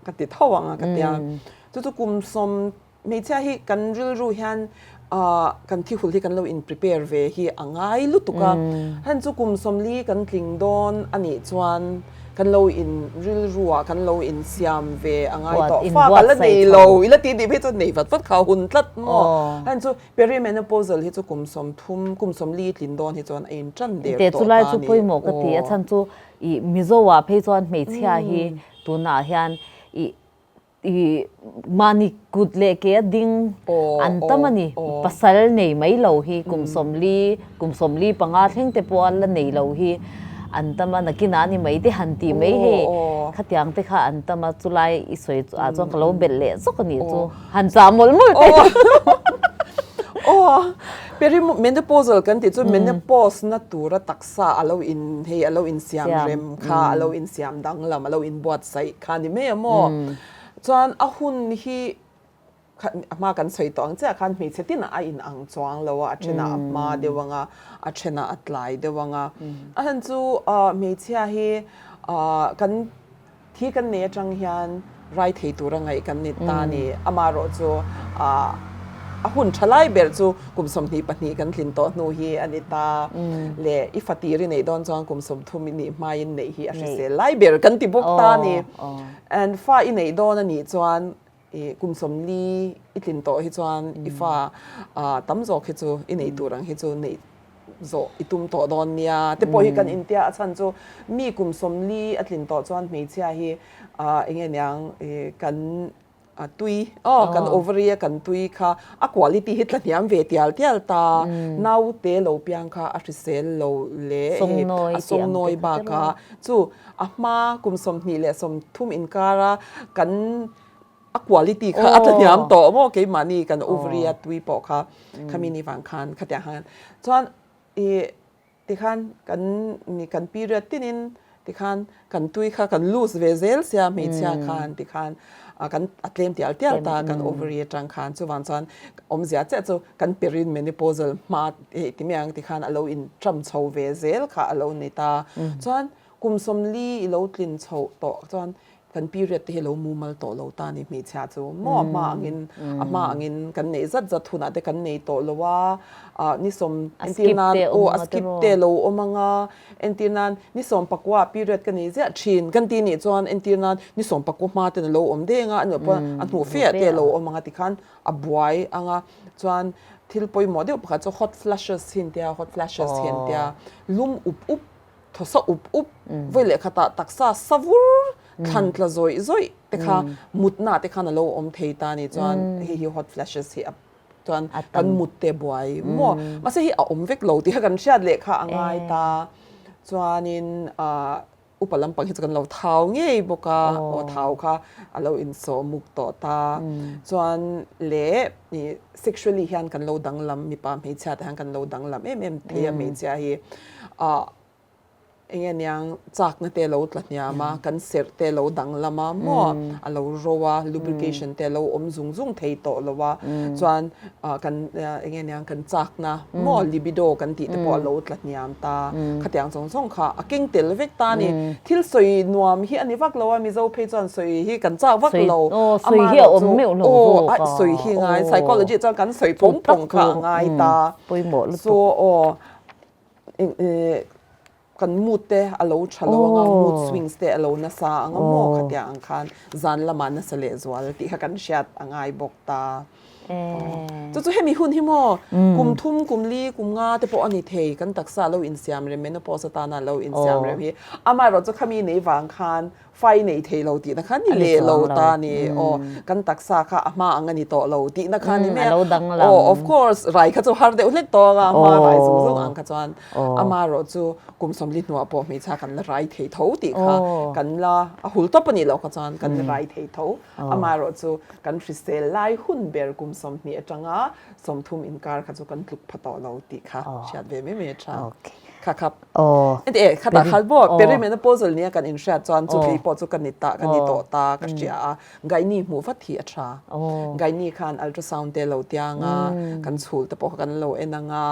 ka ti tho ang a ka tia chu chu kum sawm Hmeichhia hi kan rilru hian kan thihul hi kan lo in prepare ve hi a ngai lutuk a, heng chu kum sawmli kan tling dawn a nih chuan kan lo in rilru ah kan lo in siam ve a ngai tawh. Fa ka la nei lo i la tih dih phei chuan nei vat vat kha a hun tlat maw? Heng chu perimenopausal hi chu kum sawmthum kum sawmli tlin dawn hi chuan a in tan der tawh ta a ni. Chulai chu pawimawh ka ti a chhan chu i Mizo ah phei chuan hmeichhia hi tunah hian i I mahni kut leh ke a ding an tam a ni. Pasal nei mai lo hi kum sawmli, kum 45 thleng te pawh a la nei lo hi an tam a, nakinah a ni mai te han tih mai hei khatiang te kha an tam a, chulai i sawi ah chuan ka lo belh leh zawk a nih chu, han chah mawlh mawlh te. Aw, perimenopausal kan tih chu menopause na tura taksa a lo in hei a lo insiam rem kha a lo insiam danglam a lo inbuatsaih kha ni mai a maw? Chuan a hun hi a hma kan sawi tawh ang chiah khan hmeichhe tinah a in ang chuang lo a, a thenah a hma deuh ang a, a thenah a tlai deuh ang a. A chhan chu hmeichhia hi kan Thi kan nei atang hian rai thei tura ngaih kan ni ta a ni. Amaherawh chu a hun tha lai ber chu kum 22 kan tlin tawh hnu hi a ni ta. Leh i fatir i neih dawn chuan kum 30 i nih hmain neih hi a hrisel lai ber kan ti bawk ta a ni. And fa i neih dawn a nih chuan i kum 40 i tlin tawh hi chuan i fa tam zawk hi chu i neih tur ang hi chu neih zawh i tum tawh dawn nia te pawh hi kan intia a chhan chu mi kum 40 a tlin tawh chuan hmeichhia hi eng nge niang kan tui aw kan ovary a kan tui kha a quality hi tla hniam ve tial tial ta naute lo piang kha a hrisel lo leh a sawngnawi bakah chu A hma kum 23 inkara kan a quality kha a tlahniam tawh maw keimahni kan ovary a tui pawh kha khami ni vang khan khatiang khan chuan i tikhan kan ni kan period tinin tikhan kan tui kha kan lose ve zel sia hmeichhia khan tikhan kan a tlem tial tial ta kan ovary atang khan chuvang chuan awmzia chiah chu kan perimenopausal hma hei ti mai ang tikhan a lo in tram chho ve zel kha a lo ni ta chuan Kum 40 i lo tlin chhoh tawh chuan kan period te hi lo mumal tawh lo ta ni hmeichhia chu maw a hma angin a hma angin kan neih zat zat hunah te kan nei tawh lo a, ah ni sawm entir nan aw a skip te lo awm ang a, entir nan ni 19 ah period ka nei ziah thin kan ti nih chuan entir nan ni 19 hma ten a lo awm deng a, a nih pawh a hnuh fe ah te a lo awm ang a tikhan a buai ang a, chuan thil pawimawh deuh pakhat chu hot flashes hi an tia hot flashes hi an tia lum up up. Thaw sa up up, vawi leh khatah taksa sa vur thlan tla zawih zawih te kha mutna te khan a lo awm thei ta ni chuan hei hi hot flashes hi a chuan kan mut te buai maw mahse hei a awm vek lo tih kha kan hriat leh kha a ngai ta chuanin ah upa lampang hi chu kan lo thau ngei bawk a aw thau kha a lo insawh muk tawh ta chuan leh ih sexually hian kan lo danglam mipa hmeichhia te hian kan lo danglam em em thei a hmeichhia hi. Ah eng nge niang chakna te lo tla hniam a, kan serh te lo danglam a maw a lo ro a, lubrication te lo awm zung zung thei tawh lo a, chuan ah kan eng nge niang kan chakna maw libido kan tih te pawh a lo tla hniam ta, khatiang zawng zawng kha a keng tel vek ta a ni. Thil sawi nuam hi a ni vak lo a, Mizo phei chuan sawi hi kan chak vak lo, amaherawhchu aw a sawi hi ngai psychology chuan kan sawi phawng phawng kha a ngai ta, so aw. Kan mood te a lo tha lo anga, mood swings te a lo nasa anga maw khatiang ang khan zan lamah nasa leh zual tih kha kan hriat a ngai bawk ta. Chu chu hemi hun hi maw kum thum, kum li, kum nga te pawh a ni thei kan taksa lo insiam rem menopause atana lo insiam rem hi amaherawhchu khami nei vang khan Fai nei thei lo tihna kha ni leh lo ta ni aw kan taksa kha a hma ang a ni tawh lo tihna kha ni mai a aw of course rai kha chu har deuh hlek tawh ang a hma rai zung zung ang kha chuan amaherawh chu kum sawmli hnuah pawh hmeichhia kan la rai thei tho tih kha kan la a hul tawp a nih loh kha chuan kan la rai thei tho amaherawh chu kan hrisel lai hun ber kum 20 atanga 30 inkar kha chu kan tluk pha tawh lo tih kha hriat ve mai mai a tha. Kha kha enti e khatah khan maw perimenopausal nia kan inhriat chuan chu kei pawh chu ka ni ta ka ni tawh ta ka hria a Gaini hmuh vat hi a tha Gaini khan ultrasound te lo tiang a kan chhul te pawh kha kan lo en ang a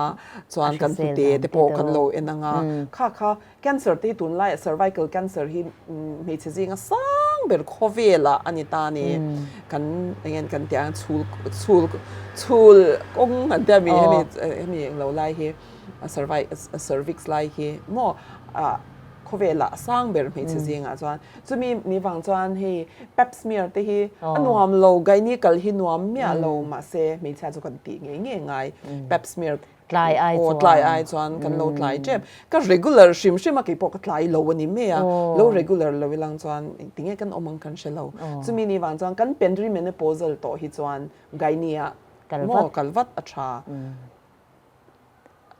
chuan kan hnute te pawh kan lo en ang a kha kha cancer te hi tunlaiah cervical cancer hi hmeichhe zinga sang ber khawvelah a ni ta a ni kan eng kan tih ang chhul chhul chhul kawng an tia mi hemi hemi englo lai hi. A cervix lai hi maw ah khawvelah a sang ber hmeichhe zingah chuan chumi ni vang chuan hei pap smear te hi a nuam lo gynae kal hi nuam miah lo mahse hmeichhia chu kan tih ngei ngei ngai pap smear tlai ai chuan tlai ai chuan kan lo tlai tep ka regular hrim hrim a kei pawh ka tlai lo a ni mai a lo regular lo ilang chuan tinge kan awm ang kan hre lo chumi ni vang chuan kan perimenopausal tawh hi chuan gynae ah maw kal vat a tha.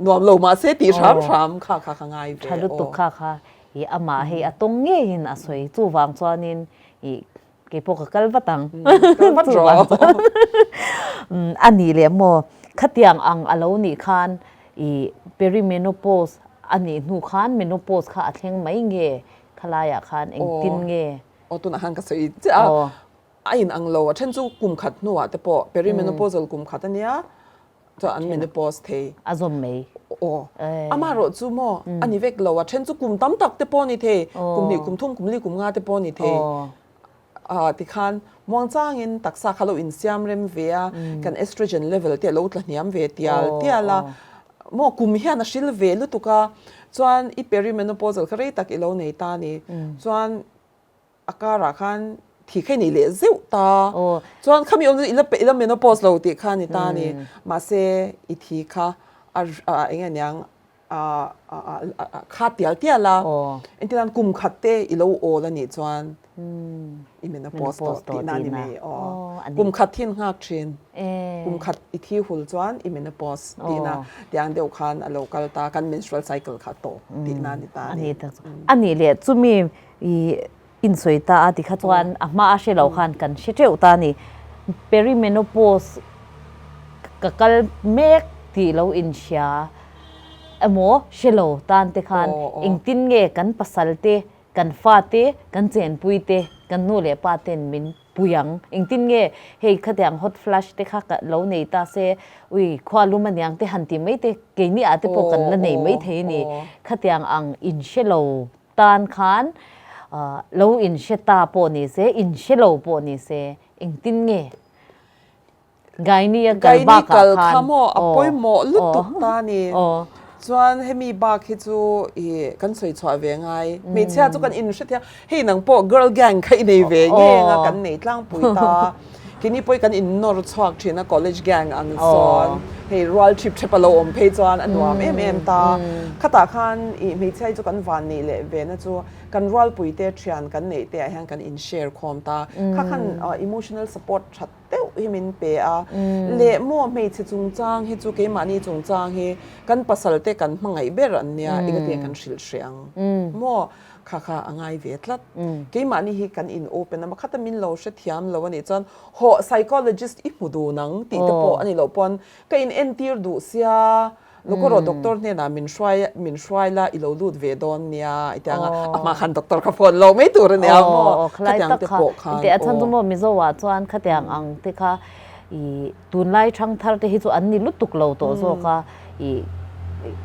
Nuam lo mahse tih hram hram kha kha ka ngai ve. Tha lutuk kha kha i amah hei a tawng ngeiin a sawi chuvang chuanin i keipawh ka kal vat ang. Kal vat rawh. A nih leh maw khatiang ang a lo nih khan i perimenopause a nih hnu khan menopause kha a thleng mai nge khalaiah khan engtin nge? Aw tunah khan ka sawi chiah a a inang lo a then chu kum khat hnuah te pawh perimenopausal kum khat a nia. Chuan an menopause thei. A zawm mai. Aw. Amaherawh chu maw a ni vek lo a then chu kum tam tak te pawh ni thei. Kum hnih, kum thum, kum li, kum nga te pawh ni thei. Ah tikhan muangchangin taksa kha lo insiam rem ve a, kan estrogen level te a lo tla hniam ve tial tial a. Maw kum hian a hril ve lutuk a, chuan i perimenopausal kha rei tak i lo nei ta ni. Chuan A karah khan thi kha i nei leh zeuh ta. Chuan khami awm chu i la menopause lo tih kha a ni ta a ni. Mahse i thi kha a eng nge niang a kha tial tial a. Engtin kum khat te i lo awl a nih chuan i menopause tawh tihna a ni mai. Kum khat hi an nghak thin. Kum khat i thi hul chuan i menopause tihna tiang deuh khan a lo kal ta. Kan menstrual cycle kha tawp tihna a ni ta a ni. A nih leh chumi I insawi ta a tikha chuan a hma a hre lo khan kan hre teuh ta a ni. Perimenopause ka kal mek tih lo inhria emaw hre lo tan te khan engtin nge kan pasal te, kan fa te, kan chenpui te, kan nu leh pa ten min pui ang. Engtin nge hei khatiang hot flash te kha ka lo nei ta se ui khua lum aniang te han ti mai te keini ah te pawh kan la nei mai thei a ni. Khatiang ang inhre lo Tan khan lo inhre ta pawh ni se, inhre lo pawh ni se, engtin nge Gaini a kal bakah khan. Gaini kal kha maw a pawimawh lutuk ta ni. Chuan hemi bak hi chu i kan sawi chhuah ve ngai. Hmeichhia chu kan inhre thei a, hei nang pawh girl gang kha i nei ve nge anga kan nei tlangpui ta. Keini pawh hi kan innawr chhuak thin a college gang ang sawn. Hei rual ṭhip ṭhep a lo awm phei chuan a nuam em em ta. Khatah khan ih hmeichhia hi chu kan van neih leh ve na chu kan rualpuite ṭhian kan neih te ah hian kan in share khawm ta. Kha khan emotional support ṭhat deuh hi min pe a. Leh maw hmeichhe chungchang hi chu keimahni chungchang hi kan pasal te kan hmangaih ber an nia engati kan hrilh hreh ang maw kha kha a ngai ve tlat. Keimahni hi kan in open a, makhata min lo hrethiam lo a nih chuan Hawh psychologist i hmu dun ang tih te pawh a ni loh pawn ka in entir duh sia Lukawrawh doctor hnenah min hruai min hruai la i lo lut ve dawn nia i ti ang a, a hma khan doctor kha phone lo mai tur a nia maw khatiang te pawh khan aw. A chhan chu maw Mizo ah chuan khatiang ang te kha i tunlai thangthar te hi chu an ni lutuk lo tawh zawk a i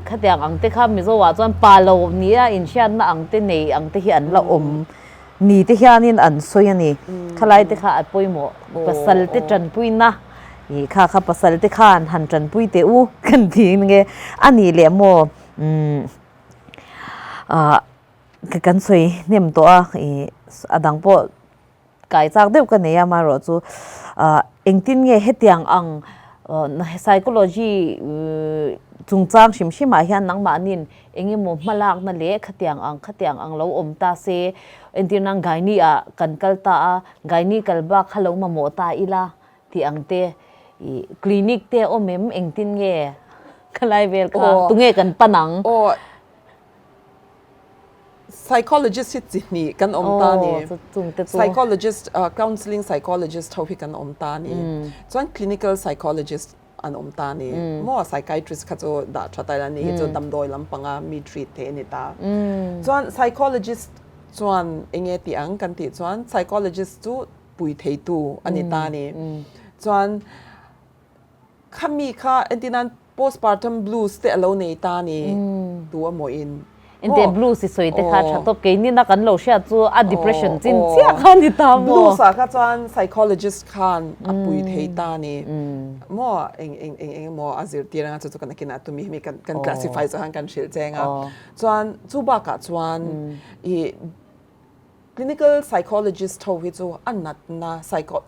khatiang ang te kha Mizo ah chuan pa lo nia inhriatna ang te nei ang te hi an la awm. Ni te hianin an sawi a ni. Khalai te kha a pawimawh pasal te tanpuina ih kha kha pasal te khan han tanpui teh u kan ti nge a nih leh maw umm ah kan sawi hnem tawh a ih a dang pawh kai chak deuh ka nei a amaherawh chu ah engtin nge hetiang ang psychology chungchang hrim hrim ah hian nangmahniin Eng emaw hmalakna leh khatiang ang khatiang ang lo awm ta se, entirna Gaini ah kan kal ta a, Gaini kal bak kha lo mamawh ta ila tih ang te, ih clinic te awm em engtin nge khalai vel kha tunge kan pan ang? Aw psychologist hi chi hnih kan awm ta ni, psychologist counselling psychologist ho hi kan awm ta ni, chuan clinical psychologist an awm ta ni maw psychiatrist kha chu dah tha ta ila ni hi chu damdawi lampanga mi treat thei a ni ta chuan psychologist chuan enge tih ang kan tih chuan psychologist chu pui thei tu a ni ta ni chuan khami kha entirnan postpartum blues te alo nei ta ni tu emaw in Inte blues i sawi te kha tha tawp keini na kan lo hriat chu a depression chin chiah kha ni ta maw? Blues ah kha chuan psychologist khan a pui thei ta ni maw eng eng eng eng emaw a zirtir anga chu chu kan akinah tumi hemi kan kan classify zawh khan kan hrilh cheng a chuan chu bakah chuan i Clinical psychologist ho hi chu a natna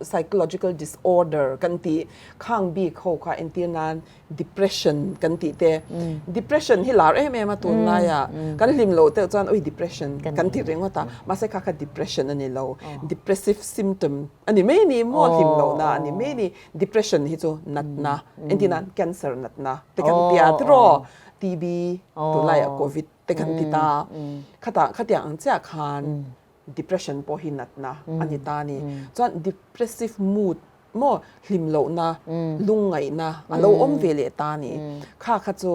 psychological disorder kan tih khang bik ho kha entir nan depression kan tih te depression hi lar em em a tunlai ah kan hlim loh deuh chuan ui depression kan ti ringawt a mahse kha kha depression a ni lo depressive symptom a ni mai ni maw hlim lohna a ni mai ni depression hi chu natna entir nan cancer natna te kan tia tiraw TB tunlai ah covid te kan ti ta. Khatah khatiang ang chiah khan depression pawh hi natna a ni ta a ni. Chuan depressive mood maw hlim lohna, lungngaihna a lo awm ve leh ta a ni. Kha kha chu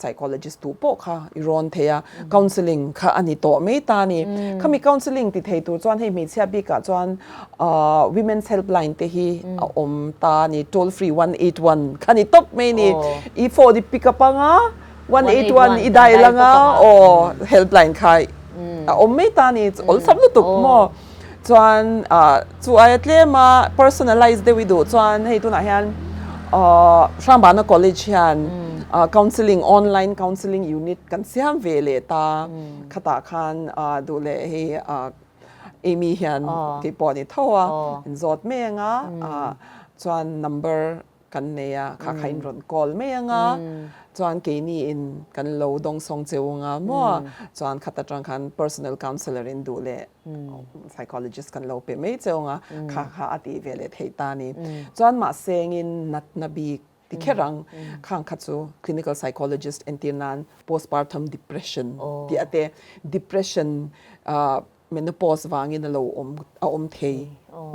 psychologist tu pawh kha i rawn thei a, counselling kha a ni tawh mai ta a ni. Khami counselling ti thei tur chuan hei hmeichhia bikah chuan Women's helpline te hi a awm ta a ni. Toll free 181 kha ni tawp mai a ni. I phone i pick up anga 181 i dai lang a aw helpline kha a awm mai ta ni awlsam lutuk maw chuan chu aia tlem a personalize deuh i duh chuan hei tunah hian Hrambana college hian counselling online counselling unit kan siam ve leh ta khatah khan duh leh hei Amy hian keipawh a ni tho a in zawt mai anga chuan number kan nei a, kha kha in rawn call mai anga chuan keini in kan lo dawngsawng cheu anga maw chuan khat atang khan personal counsellor in duh leh psychologist kan lo pe mai cheu anga kha kha a tih ve leh theih ta a ni. Chuan mahse engin natna bik ti kher ang khang kha chu clinical psychologist entir nan postpartum depression tih a te depression Menopause vangin a lo awm a awm thei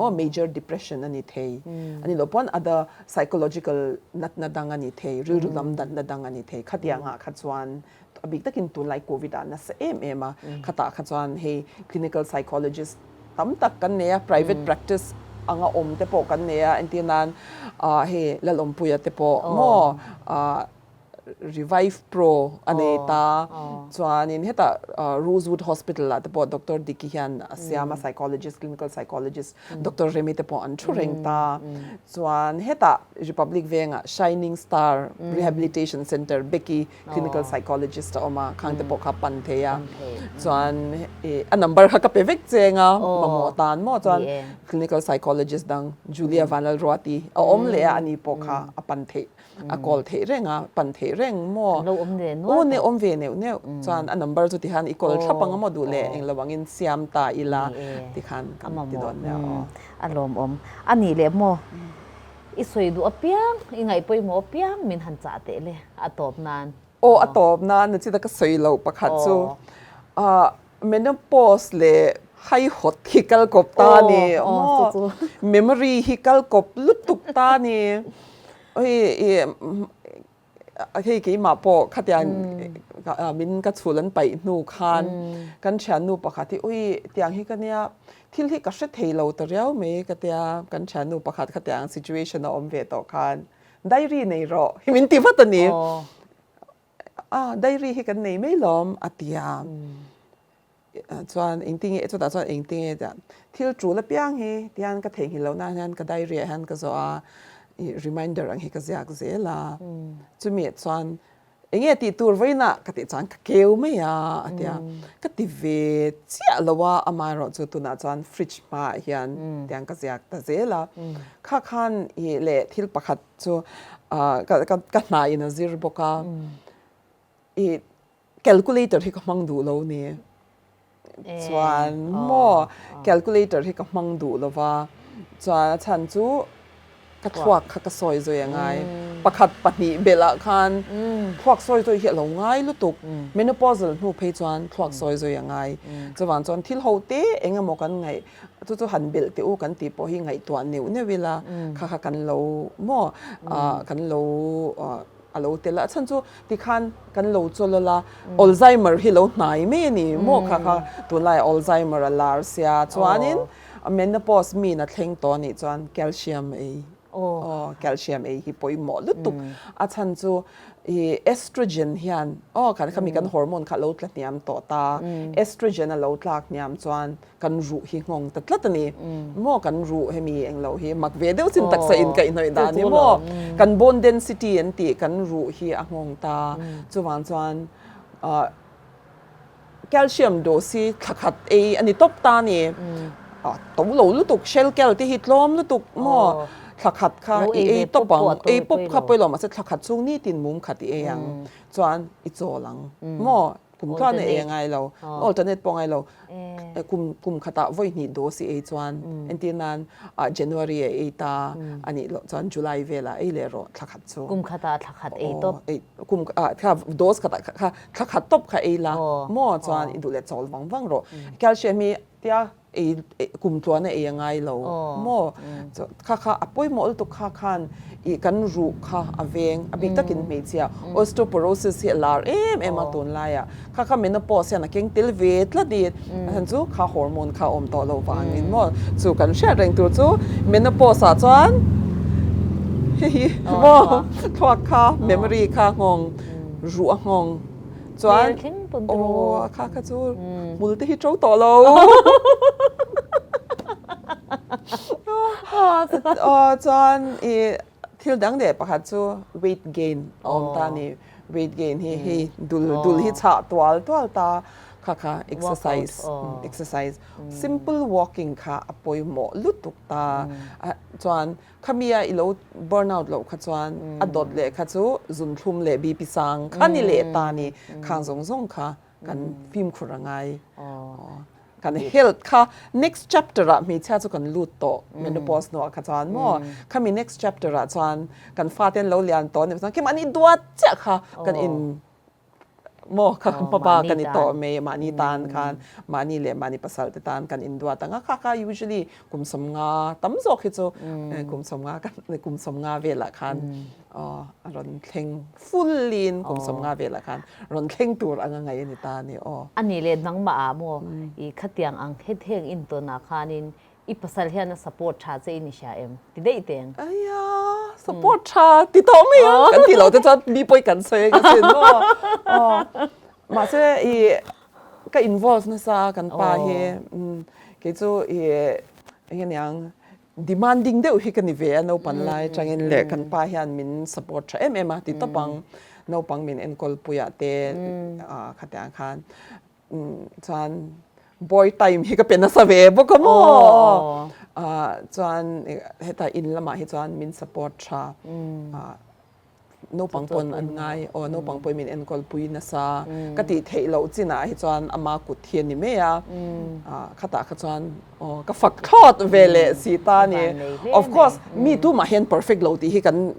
aw major depression a ni thei a ni lo pawn other psychological natna dang a ni thei rilru lam natna dang a ni thei khatiang ah kha chuan a bik takin tunlai covid ah nasa em em a khatah kha chuan hei clinical psychologist tam tak kan nei a private practice anga awm te pawh kan nei a entir nan ah hei Lalawmpuia te pawh maw ah. Revive Pro a nei ta. Chuanin hetah Rosewood Hospital ah te pawh Doctor Diki hian a siam a, psychologist, clinical psychologist Doctor Remi te pawh an thu reng ta. Chuan hetah Republic Vengah Shining Star Rehabilitation Centre Becky clinical psychologist a awm a, khang te pawh kha pan thei a. Chuan a number kha ka pe vek cheng a, mamawh tan maw chuan clinical psychologist dang Julia Vanlalruati a awm leh a, ani pawh kha a pan theih a call theih reng a, pan theih reng maw? An lo awm ve nual Aw ne awm ve neuh neuh. Chuan a number chu tikhan i call thlap ang a maw duh leh englo angin siam ta ila tikhan kan ti dawn nia aw. A lawmawm. A nih leh maw? I sawi duh apiang, i ngaih pawimawh apiang min han chah teh le a tawp nan. Aw a tawp nan chita ka sawi loh pakhat chu Menopause leh haihawt hi kal kawp ta ni maw? Memory hi kal kawp lutuk ta ni. Hei hei keimah pawh khatiang min ka chhul an paih hnu khan kan thiannu pakhat hi ui tiang hi ka nia thil hi ka hre thei lo ta riau mai ka tia kan thiannu pakhat khatiang situation a awm ve tawh khan diary nei rawh hi min ti vat a ni. A, diary hi kan nei mai lawm a ti a. Chuan engtinge chutah chuan engtinge tia thil tul apiang hi tihian ka theihnghilh loh nan hian ka diary ah hian ka zawh a, ih reminder ang hi ka ziak zel a. Chumi ah chuan enge tih tur vawiinah ka tih chuan ka keu mai a a ti a. Ka ti ve chiah lo a, amaherawhchu tunah chuan fridge hmaah hian tiang ka ziak ta zel a. Kha khan ih leh thil pakhat Chu ka hna in a zir bawk a, i calculator hi ka hmang duh lo ni. Chuan maw calculator hi ka hmang duh lo va, chuan a chhan chu ka thluak kha ka sawi zawi a ngai. Pakhat pahnih belh ah khan thluak sawi zawi hi a lo ngai lutuk. Menopausal hnu phei chuan thluak sawi zawi a ngai. Chuvang chuan thil ho te eng emaw kan ngaih Chu chu han belh teh u kan tih pawh hi ngaihtuah neuh neuh ila kha kha kan lo maw kan lo a lo tel a, a chhan chu tikhan kan lo chawl a la Alzheimer hi lo hnai mai a ni maw kha kha tunlaiah Alzheimer a lar sia chuanin menopause mi in a thleng tawh a nih chuan calcium ei aw calcium ei hi pawimawh lutuk a chhan chu i estrogen hian aw kha khami kan hormone kha a lo tla hniam tawh ta estrogen a lo tlak hniam chuan kan ruh hi nghawng ta tlat a ni maw kan ruh hemi englo hi mak ve deuh chin taksa in kaihhnawih dan ni maw kan bone density an tih kan ruh hi a nghawng ta chuvang chuan calcium dose hi thla khat ei a ni tawp ta a ni to lo lutuk shell cal te hi tlawm lutuk maw thla khat kha i ei tawp ang ei pawp kha pawilo mahse thla khat chhung nitin mum khat i ei ang chuan i chawl ang maw Kum tluan a ei a ngai lo, alternate pawh a ngai lo. Kum kum khatah vawi hnih dose i ei chuan entir nan January a ei ta a nih loh chuan July velah ei leh rawh thla khat chu. Kum khatah thla khat ei tawp. Kum kha dose khatah kha thla khat tawp kha ei la maw chuan i duh leh chawl vang vang rawh. Calcium hi tia ei kum tluan a ei a ngai lo maw kha kha a pawimawh lutuk kha khan ih kan ruh kha a veng a bik takin hmeichhia osteoporosis hi a lar em em a tunlaiah kha kha menopause hian a keng tel ve tlat i a chhan chu kha hormone kha a awm tawh lo vangin maw chu kan hriat reng tur chu menopause ah chuan hihi maw thluak kha memory kha nghawng ruh a nghawng. Chuan aw a kha kha chu hmul te hi to tawh lo. Aw chuan i thil dang leh pakhat chu weight gain a awm ta a ni. Weight gain hi hei dul dul hi chhah tual tual ta kha kha exercise exercise simple walking kha a pawimawh lutuk ta. Chuan Khami a i lo burn out loh kha chuan a dawt leh kha chu zunthlum leh BP sang kha ni leh ta ni. Khang zawng zawng kha kan fimkhur a ngai. Kan health kha next chapter ah hmeichhia chu kan lut tawh menopause hnuah kha chuan maw khami next chapter ah chuan kan fate an lo lian tawh a nih chuan keimahni duat chiah kha kan in Maw kha hmaba kan i tawh mai mahni tan khan mahni leh mahni pasal te tan kan induat ang a kha kha usually kum sawmnga tam zawk hi chu kum sawmnga kan kum sawmnga velah khan a rawn thleng full in kum sawmnga velah khan rawn thleng tur anga ngaih a ni ta a ni aw. A nih leh nangmah ah maw i khatiang ang het heng intawn ah khanin i pasal hian a support tha che in i hria em? Ti daih teng. Aya! support tha ti tawh mai a kan tih loh te chuan mi pawi kan sawi ka sin maw aw mahse i ka involve nasa kan pa hi kei chu i eng aniang demanding deuh hi ka ni ve a naupan lai atangin leh kan pa hian min support tha em em a ti tawp ang naupang min enkawl puiah te khatiang khan Chuan boy time hi ka pe nasa ve bawk a maw. Chuan heta in lamah hi chuan min support tha. Naupang pawn an ngai aw naupang pawhin min enkawl pui nasa. Ka tih theih loh chinah hi chuan ama kut hi a ni mai a. Khatah kha chuan aw ka fak thlawt ve leh si ta a ni. Of course mi tumah hian perfect lo tih hi kan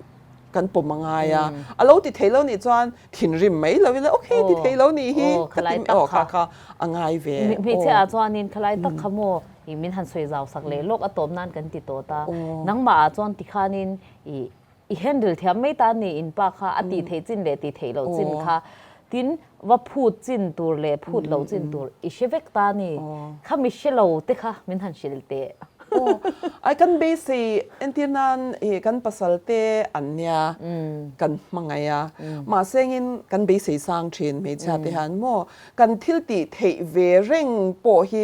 kan pawm a ngai a, a lo ti thei lo nih chuan thinrim mai lo ila ok ti thei lo nih hi ka ti aw kha kha a ngai ve. Hmeichhe ah chuanin khalai tak kha maw i min han sawi zau sak leh lawk a tawp nan kan ti tawh ta, nangmah ah chuan tikhanin i i handle thiam mai ta ni in pa kha a tih theih chin leh tih theih loh chin kha tin va phut chin tur leh phut loh chin tur i hre vek ta ni, kha mi hre lo te kha min han hrilh teh. Aw, ai kan beisei entir nan i kan pasal te an nia kan hmangaih a, mahse engin kan beisei sang thin hmeichhia te hian maw kan thil tih theih ve reng pawh hi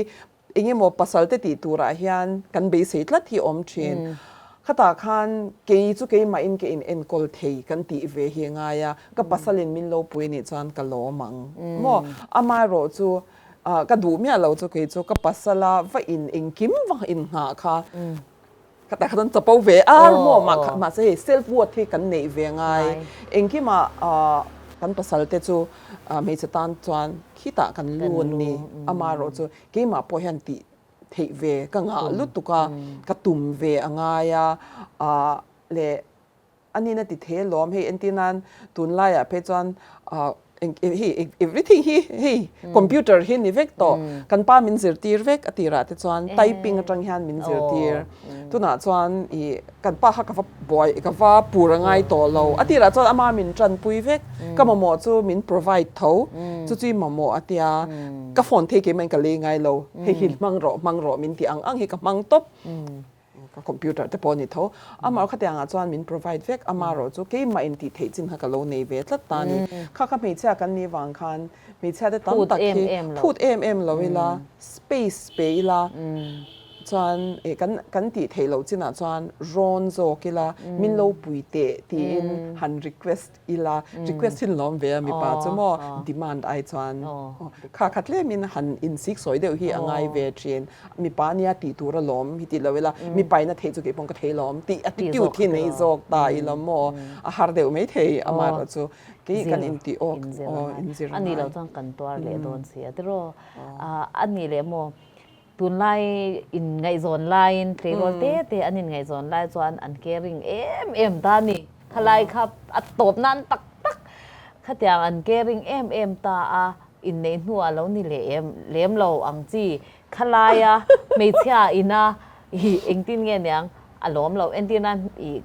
engemaw pasal te tih turah hian kan beisei tlat hi awm thin. Khatah khan kei chu keimahin ka in enkawl thei kan tih ve hi a ngai a, ka pasalin min lo pui anih chuan ka lawm ang maw, amaherawh chu Ka duh miah lo chu kei chu ka pasala va in engkim va in nghah kha ka tak khan chapo ve ar maw mahse hei self worth hi kan neih ve ngai engkimah kan pasal te chu hmeichhe tan chuan khitah kan lu an ni amaherawh chu keimah pawh hian tih theih ve ka ngah lutuk a ka tum ve a ngai a leh A nihna ti thei alawm hei entir nan tunlaiah phei chuan hei everything hi hei computer hi ni vek tawh kan pa min zirtir vek a tirah te chuan typing atang hian min zirtir tunah chuan ih kan pa kha ka va buai ka va pur a ngai tawh lo a tirah chuan ama min tanpui vek ka mamawh chu min provide tho chu chu i mamawh a tia ka phone thei keimah in ka lei ngai lo hei hi hmang rawh hmang rawh min tih ang ang hi ka hmang tawp. Ka computer te pawh a ni tho. Amah khatiangah chuan min provide vek. Amaherawh chu keimah in tih theih chin kha ka lo nei ve tlat ta a ni. Kha kha hmeichhia kan nih vang khan hmeichhia te tam tak hi phut em em lo ila, space pe ila chuan kan kan tih theih loh chinah chuan rawn zawk ila, min lo pui teh tiin han request ila request hi lawm ve a mipa chu maw demand ai chuan kha kha tlemin han insik sawi deuh hi a ngai ve thin mipa nia tih tur a lawm hi ti lo ila mipa in a theih chu keipawh ka thei lawm tih attitude hi nei zawk ta ila maw a har deuh mai thei amaherawh chu kei kan intih awk aw inzir a nih loh chuan kan tuar leh dawn si a tiraw a nih leh maw Tunlai inngaihzawn laiin tleirawl te te an inngaihzawn lai chuan an caring em em ta a ni. Khalai kha a tawp nan tak tak khatiang an caring em em ta a, inneih hnuah lo ni leh em lem lo ang chi. Khalaia hmeichhia ina ih engtin nge niang a lawm lo entir nan ih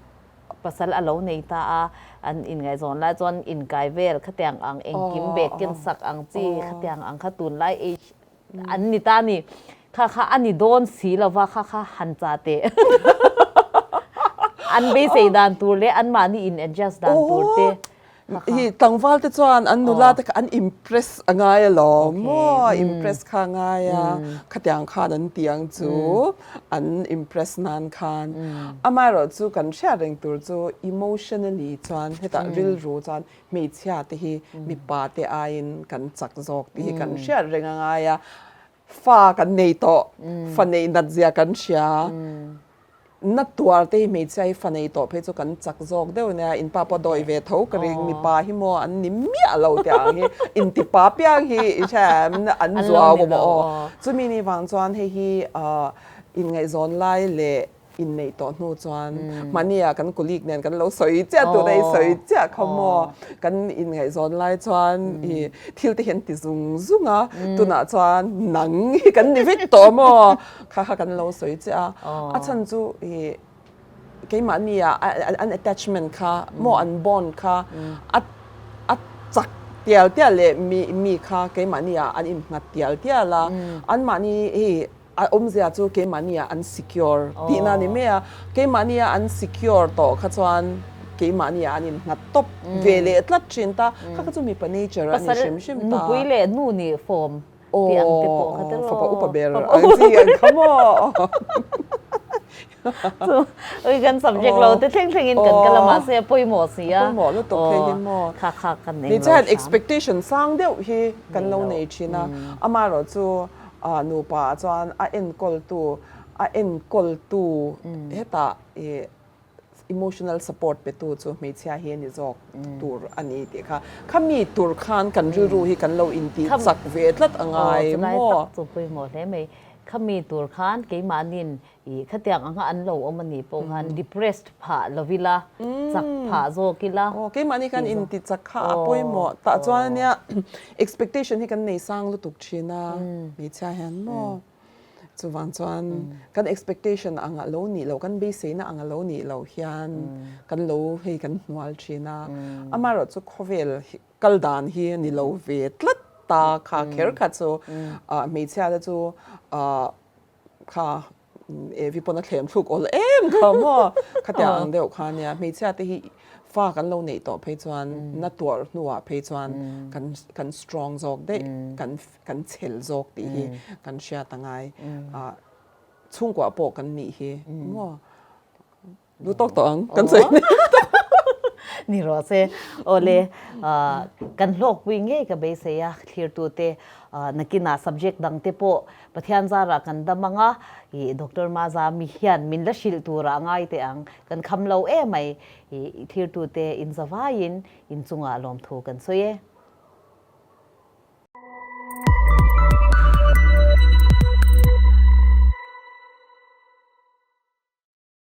pasal a lo nei ta a, an inngaihzawn lai chuan inkai vel khatiang ang engkim bag ken sak ang chi khatiang ang kha tunlai age An ni ta ni. Kha kha a ni dawn si lo va, kha kha han cha teh. An beisei dan tur leh anmahni in adjust dan tur te. Hi tlangval te chuan an nula te kha an impress a ngai alawm maw, impress kha a ngai a, khatiang khan an ti ang chu an impress nan khan. Amaherawh chu kan hriat reng tur chu emotionally chuan hetah rilru chuan Hmeichhia te hi mipa te aiin kan chak zawk tih hi kan hriat reng a ngai a, fa kan nei tawh, fa neih nat zia kan hria, na tuar te hi hmeichhia hi fa nei tawh phei chu kan chak zawk deuh nia, in pa pawh dawi ve tho ka ring, mipa hi maw an ni miah lo tih ang hi, intipa piang hi i hria em, an zuau maw aw, chumi ni vang chuan hei hi inngaihzawn lai leh Inneih tawh hnu chuan mahnia kan colleague nen kan lo sawi chiah tuna i sawi chiah kha maw kan inngaihzawn lai chuan i thil te hi an ti zung zung a tunah chuan nang hi kan ni vek tawh maw kha kha kan lo sawi chiah a a chhan chu i keimahnia an attachment kha maw an bond kha a a chak tial tial leh mi mi kha keimahnia an innghat tial tial a anmahni hi. A awmzia chu keimahnia an secure tihna a ni mai a, keimahnia an secure tawh kha chuan keimahnia an innghat tawp ve leh tlat thin ta, kha kha chu mipa nature a ni hrim hrim ta. Pasal nupui leh nu nih form tih ang te pawh kha tiraw? Fapa upa ber ang chi ang kha maw? Chu ui kan subject lo te thleng thlengin kan kal a mahse a pawimawh si a. Pawimawh lutuk phei hi maw? Kha kha kan eng lo hram. Chuan expectation sang deuh hi kan lo nei thin a, amaherawhchu nupa ah chuan a enkawltu a enkawltu hetah ih emotional support petu chu hmeichhia hi a ni zawk tur a ni tih kha khami tur khan kan rilru hi kan lo intih chak ve tlat a ngai maw? Aw chulai tak chu pawimawh hle mai. Khami tur khan keimahnin Ih, khatiang anga an lo awm a nih pawh khan depressed phah lo ila, chak phah zawk ila. Aw, keimahni khan inti chak kha a pawimawh. Tah chuan ania expectation hi kan nei sang lutuk thin a, hmeichhia hian maw. Chuvang chuan kan expectation ang a lo nih loh, kan beiseina ang a lo nih loh hian kan lo hei kan hnual thin a. Amaherawhchu chu khawvel kal dan hi a ni lo ve tlat ta kha kher kha chu hmeichhia te chu Kha Evi pawn a thlem thluk awl em kha maw? Khatiang ang deuh kha nia, hmeichhia te hi fa kan lo neih tawh phei chuan na tuarh hnuah phei chuan kan kan strong zawk daih, kan kan chhel zawk tih hi kan hriat a ngai. Chhungkuah pawh kan nih hi maw? Lu tawk tawh ang kan sawi nek tawh. Ni rawh se. Awle, kan hlawkpui ngei ka beisei a, thlirtute nakinah subject dang te pawh Pathian zarah kan dam ang a, i Doctor Mazami hian min la hrilh turah a ngai teh ang, kan kham lo em mai, i thlirtute in zavaiin inchungah lawmthu kan sawi e.